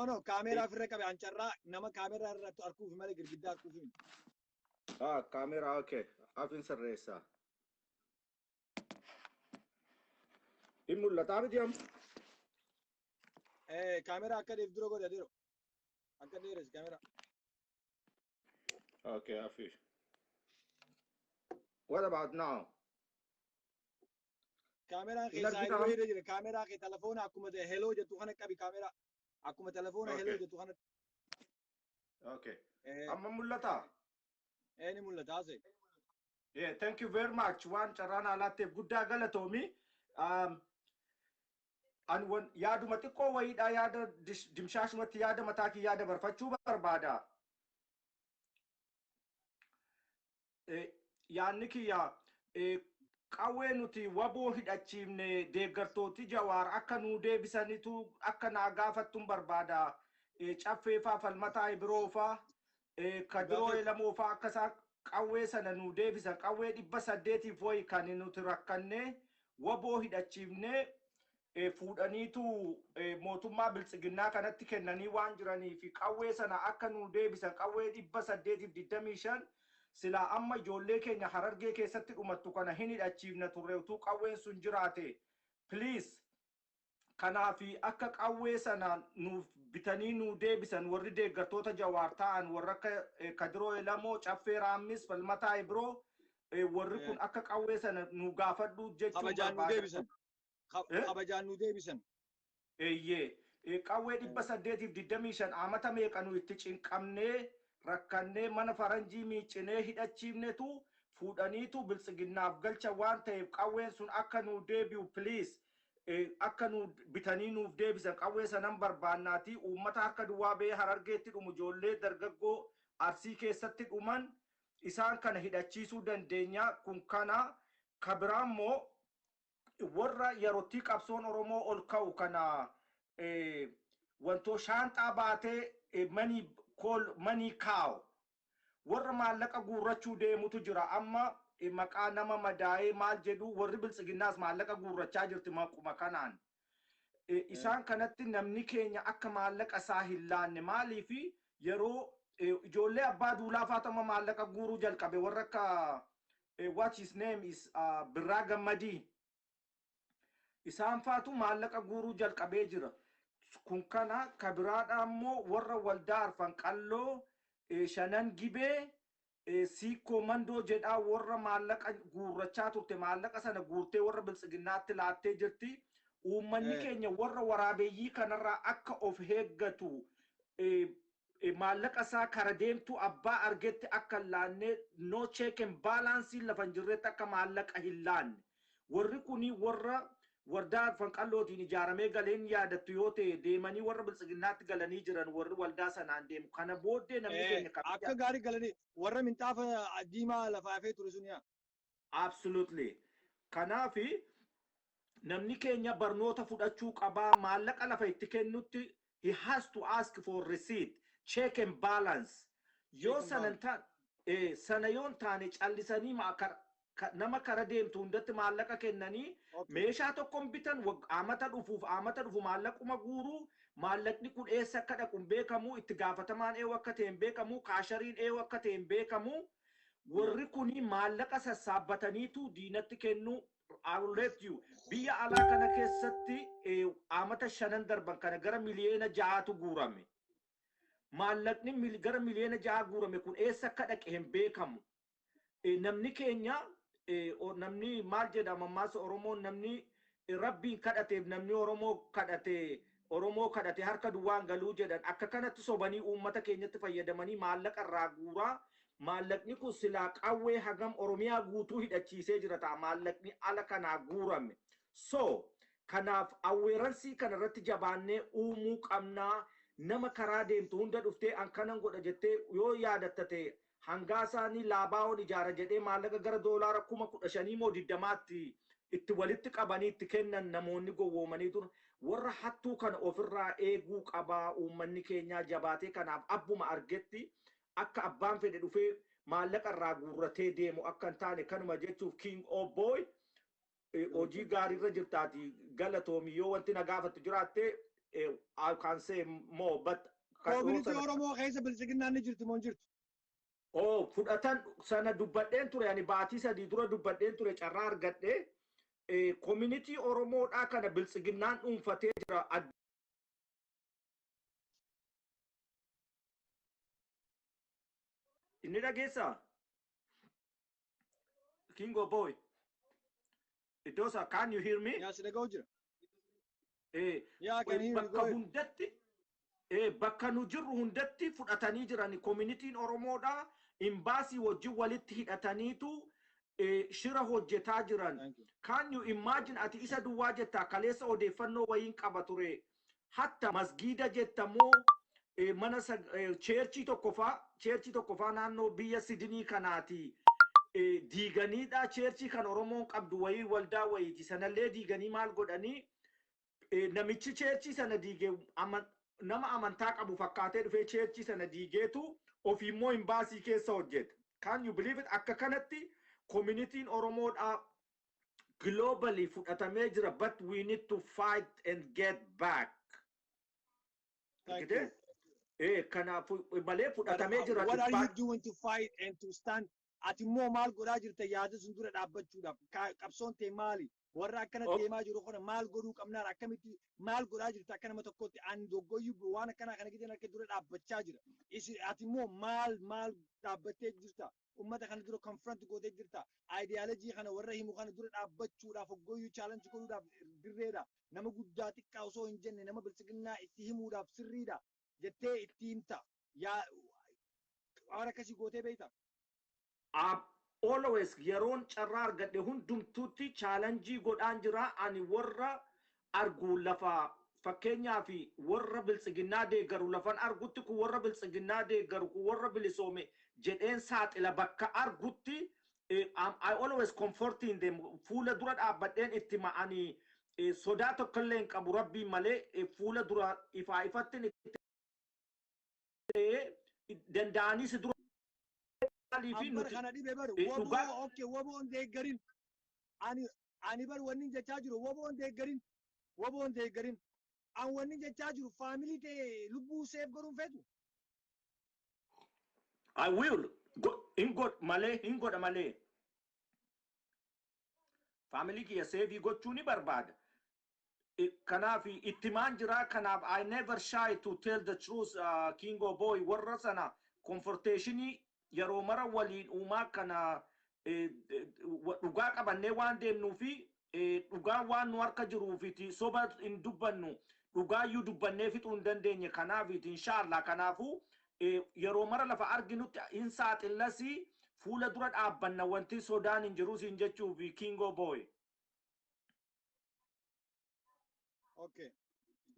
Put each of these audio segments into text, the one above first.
No, kaameeraa ofirra qabe ancarraa nama kaameeraa irratti arguuf malee girgiddaa arguuf miti. Ah, kaameeraa, okay. Afin sirreessaa. Hin mul'ataa miti amma? Kaameeraa akka dheef dura godhe adeero. Akka dheeres kaameeraa. Okay, afi. What about now? Kaameeraan Hin keessaa argitaa? Hello irra jira. Kaameeraa kee telefoona akkuma hello jettu kana qabi kaameeraa. Akkuma telefoona hello jettu kana. Okay. Amma mul'ataa? Ni mul'ata haasa'e. Yeah, thank you very much. Waan carraan alaatteef guddaa galatoomi. Ani yaaduma xiqqoo wayiidha, yaada dimshaashumatti yaada mataa kiyyaa dabarfachuu barbaada. Yaadni kiyya qawwee nuti WBO hidhachiifne deeggartooti Jawaar akka nuu deebisanitu akka naa gaafattuun barbaada. Caffee faa, Falmataa Ibiroo faa, Kadiroo Elamoo faa akka isaan qawwee sana nuu deebisan. Qawwee 800f wayi kan nuti rakkannee WBO hidhachiifnee fuudhaniitu mootummaa biltsiginnaa kanatti kennanii waan jiranii fi qawwee sana akka nuu deebisan. Qawwee 825 silaa amma ijoollee keenya Harargee keessatti dhumattu kana hin hidhachiifna turre utuu qawween sun jiraate. Please, kanaafi akka qawwee sana nuuf bitanii nuu deebisan warri deeggartoota Jawaar ta'an, warra akka Kadiroo Elamoo, Caffee Raammis, Falmataa Ibiroo, warri kun akka qawwee sana nu gaafadhu jechuun Kabajaan nu barbaada. deebisan. Kabajaan nu deebisan. Eeyyee. Qawwee 825 amata meeqa nu itti cinqamnee rakkannee mana faranjii miicinee hidhachiifnetu fuudhaniitu biltsiginnaaf galcha waan ta'eef, qawween sun akka nu deebi'u, please, akka nu bitanii nuuf deebisan qawwee sanan barbaannaati. Uummata harka duwwaa ba'ee Harargeetti dhumu, ijoollee dargaggoo Arsii keessatti dhuman, isaan kana hidhachiisuu dandeenya. Kun kana kabiraa immoo warra yerootti qabsoon Oromoo ol ka'u kana wantoo shaanxaa baatee money call money kaa'u, warra maallaqa guurrachuu deemutu jira. Amma maqaa nama madaa'ee maal jedhu, warri biltsiginnaas maallaqa guurrachaa jirti maquma kanaan. Isaan kanatti namni keenya akka maallaqa isaa hin laanne. Maaliifi yeroo ijoollee abbaa duulaa faatama maallaqa guuruu jalqabe, warra akka what his name is, Birraa Gammadii, isaan faatu maallaqa guuruu jalqabee jira. Kun kana kabiraadha immoo warra waldaa Arfan Qalloo, Shanan Gibee, Siikoo Mandoo jedhaa warra maallaqa guurrachaa turte, maallaqa sana guurtee warra biltsiginnaatti laattee jirti. Uummanni keenya warra waraabeeyyii kanarraa akka of eeggatu, maallaqa isaa kara deemtuu abbaa argetti akka hin laanne, no check and balance lafa hin jirretti akka maallaqa hin laanne. Warri kuni warra waldaa Arfan Qallootiin ijaaramee galeen yaadattu yoo ta'e, deemanii warra biltsiginnaatti galanii jiran, warri waldaa sanaan deemu. Kana booddee namni keenya Akka gaarii galanii warra minxaafa diimaa lafa hafee ture sun yaa. Absolutely. Kanaafi namni keenya barnoota fudhachuu qabaa. Maallaqa lafa itti kennutti he has to ask for receipt, check and balance. Yoo sana sana yoo hin taane, callisanii nama kara deemtu hundatti maallaqa kennanii meeshaa tokkon bitan, amata dhufuuf amata dhufu maallaquma guuruu. Maallaqni kun eessa akka dhaqu hin beekamu, itti gaafatamaan eewu akka ta'e hin beekamu, kaashariin eewu akka ta'e hin beekamu. Warri kuni maallaqa sassaabbataniitu diinatti kennu. I will let you. Biyya alaa kana keessatti amata shanan darban kana gara miliyoona 6tu guurame. Maallaqni gara miliyoona 6 guurame kun eessa akka dhaqe hin beekamu. Namni keenya, namni maal jedhama, ammaas Oromoon namni Rabbiin kadhateef, namni Oromoo kadhate, Oromoo kadhate harka duwwaan galuu jedhan. Akka kanatti sobanii uummata keenyatti fayyadamanii maallaqa irraa guuraa. Maallaqni kun silaa qawwee hagam Oromiyaa guutuu hidhachiisee jira ta'a maallaqni ala kanaa guurame. So kanaaf awareness kana irratti jabaannee uumuu qabnaa. Nama karaa deemtu hunda dhuftee an kanan godha jettee, yoo yaadatta ta'e, hangaa isaanii laabaa'oon ijaara jedhee maallaqa gara doolaara 15,000 moo 20tti itti walitti qabanii itti kennan, namoonni gowwoomanii turan. Warra hattuu kana ofirraa eeguu qabaa uummanni keenyaa jabaatee. Kanaaf abbuma argetti akka abbaan fedhe dhufee maallaqa irraa guurratee deemu akka hin taane kanuma jechuuf. King of Boy, hojii gaariirra jirtaati, galatoomi. Yoo wanti na gaafattu jiraatte I can say more, but Community Oromoo keessa Biltsiginnaan ni jirti moo hin jirtu? Oh, fudhatan sana dubbadheen ture. Ani baatii 3 dura dubbadheen ture, carraa argadhe. Community Oromoodhaa kana Biltsiginnaan dhuunfatee jira. Inni dhageessaa? Kingo boy. Iddoosa, can you hear me? Yaa, si dhaga'u jira. Yaa, can hear you. Bakka hundatti, bakka nu jirru hundatti fudhatanii jiran. Communityn Oromoodha imbaasii wajjin walitti hidhataniitu shira hojjetaa jiran. Can you imagine? Ati isa duwwaa jetta. Kaleessa odeeffannoo wayiin qaba ture. Hatta masgiida jettamoo, mana churchii tokko faa naannoo biyya Sidinii kanaati diiganiidha. Churchii kan Oromoon qabdu wayii, waldaa wayiiti, sanallee diiganii maal godhanii, namichi churchii sana diigee nama amantaa qabu fakkaatee dhufee churchii sana diigeetu ofiimmoo imbaasii keessa hojjeta. Can you believe it? Akka kanatti communityn Oromoodha globally fudhatamee jira, but we need to fight and get back. Thank you. Kanaaf malee fudhatamee jira. What are you doing to fight and to stand? Ati immoo maal godhaa jirta yaada sun dura dhaabbachuudhaaf? Qabsoon tee maali? Warra akkana deemaa jiru kana maal godhuu qabnaan, akkamitti maal godhaa jirta akka nama tokkotti? Ani doggoyyuu waan akkanaa kana gidan harka dura dhaabbachaa jira. Ati immoo maal maal dhaabbattee jirta? Ummata kana dura confront gootee jirta? Ideology kana warra himu kana dura dhaabbachuudhaaf, hoggoyyuu challenge godhuudhaaf dirreedha. Nama guddaa xiqqaa osoo hin jenne, nama Biltsiginnaa itti himuudhaaf sirriidha jettee itti himta. Yaa, waan akkasii gootee beekta? Always yeroon carraa argadhe hundumtuutti challenge godhaan jira. Ani warra argu lafa, fakkeenyaaf warra Biltsiginnaa deeggaru lafan argutti, kun warra Biltsiginnaa deeggaru, kun warra bilisoome jedheen saaxila. Bakka argutti I always comforting them. Fuula dura dhaabbadheen itti ma'anii sodaa tokkollee hin qabu, Rabbiin malee. Fuula dura ifaa ifatti itti danda'anii si dura fi Ambar kana dhibe bar woboo, okay, woboon deeggarin. Ani bar wanni jechaa jiru, woboon deeggarin, woboon deeggarin. An wanni jechaa jiru, family ta'e lubbuu save godhuun feetu. I will hin god malee, hin godha malee. Family kiyya save gochuu ni barbaada. Kanaaf ittimaan jira. Kanaaf I never shy to tell the truth, Kingo boy. Warra sana confrontationii yeroo mara waliin uumaa kana dhugaa qabannee waan deemnuu fi dhugaa waan nu harka jiruufiti soba hin dubbannu, dhugaayyuu dubbannee fixuu hin dandeenye. Kanaafiti, inshallah, kanaafuu yeroo mara lafa arginutti hin saaxillasii, fuula dura dhaabbanna, wanti sodaan hin jiru siin jechuufi, Kingo boy. Okay.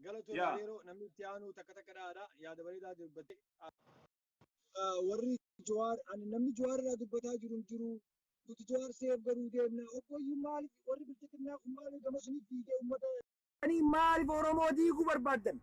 Galatoon yeroo namni itti aanu takka takka dhaadha, yaada bareedaa dubbatte. Warri Jawaar, ani namni Jawaar irraa dubbataa jiru hin jiru. Nuti Jawaar save godhuu deemna. Obboyyuu maaliif warri Biltsiginnaa kun maaliif gama sunii fiigee uummata? Ani maaliif Oromoo diiguu barbaaddan?